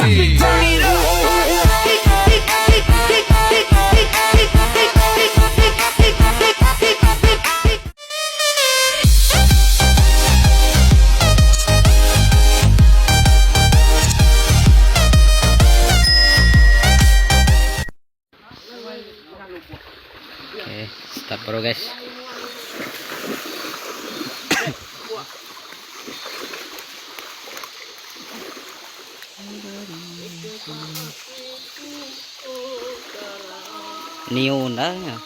Okay, start baru guys. Neo dah nya.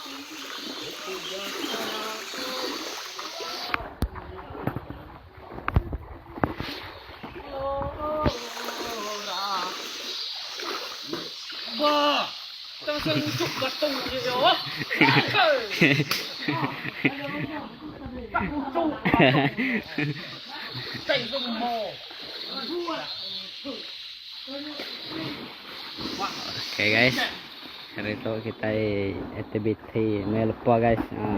Okay guys. Hari tu kita aktiviti meh lepa guys. Ha.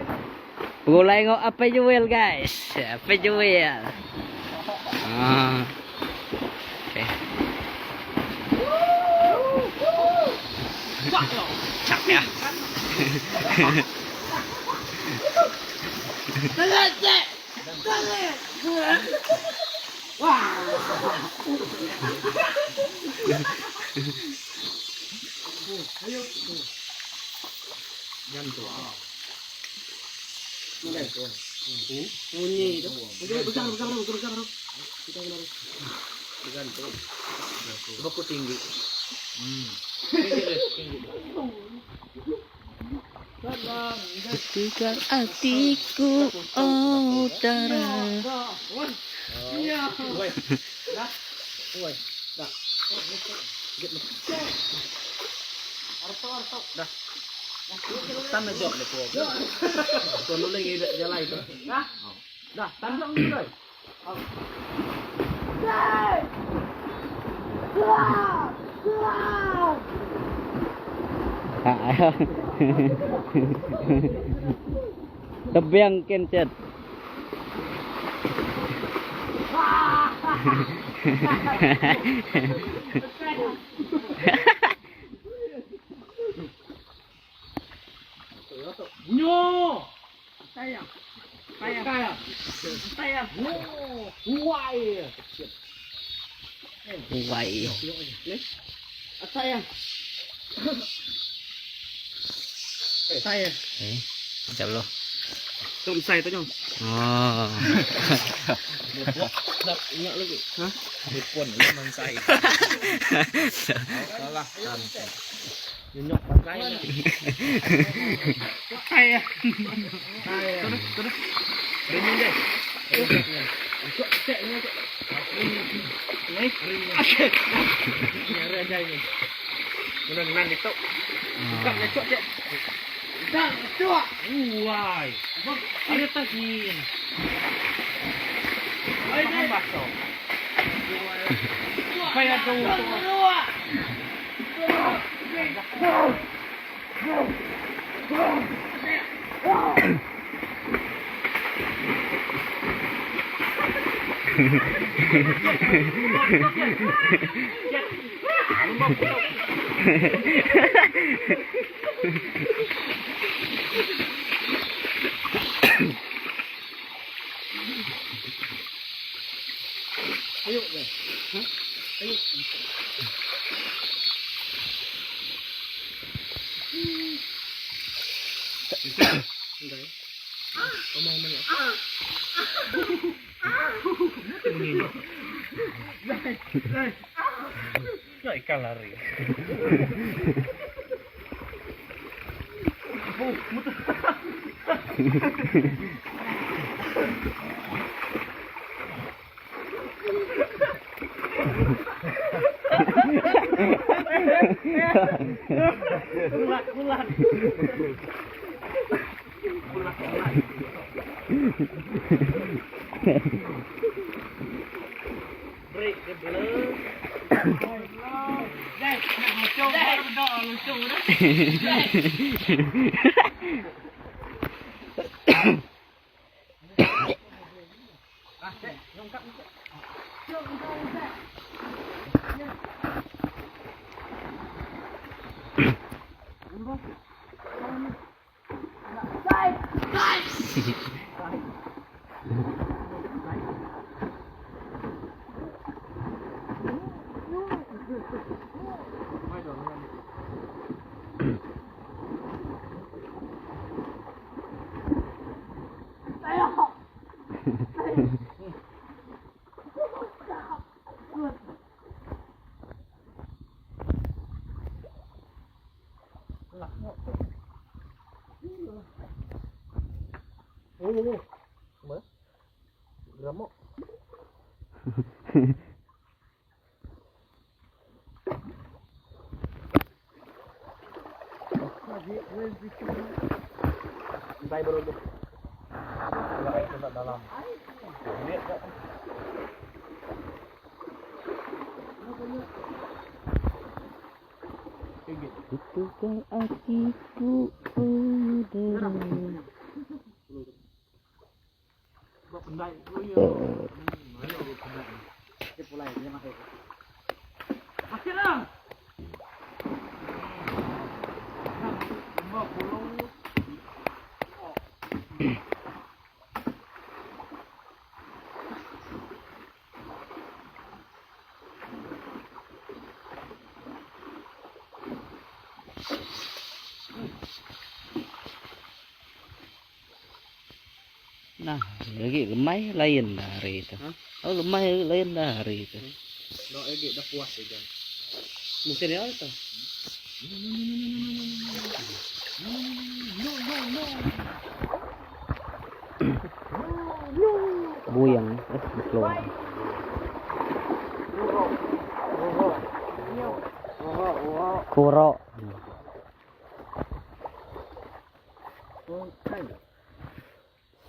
Pegulai enggau Apai Joel guys. Apai Joel. Ha. Okay. Cak ya. Ketika atiku utara. Tebing kin chat. Wai. Eh, sekejap dulu. Tok besar tu nyong. Oh. Itukah atiku oh derang. Nah, lagi lemai lain dah hari tu. Ha? Oh, lemai lain dah hari tu. Dah lagi dah puas aja. Mungkin ya tu. Buyang, eh, keluar. Kuro.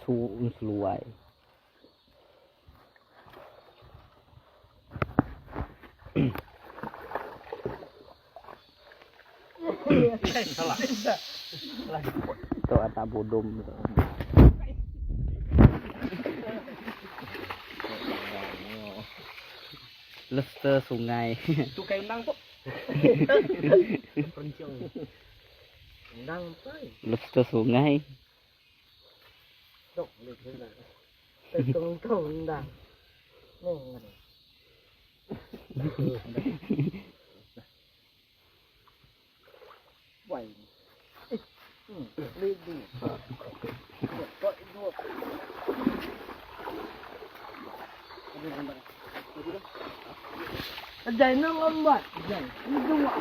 Su seluai. Tu anak budum tu. Lester sungai. Tu kayu undang tu. Perencing. Undang pai. Lobster sungai. Dok boleh kena. Tong tong undang. Neng. Wai. Boleh du. Kok dua. Jai nang lambat. Jai. Itu wak.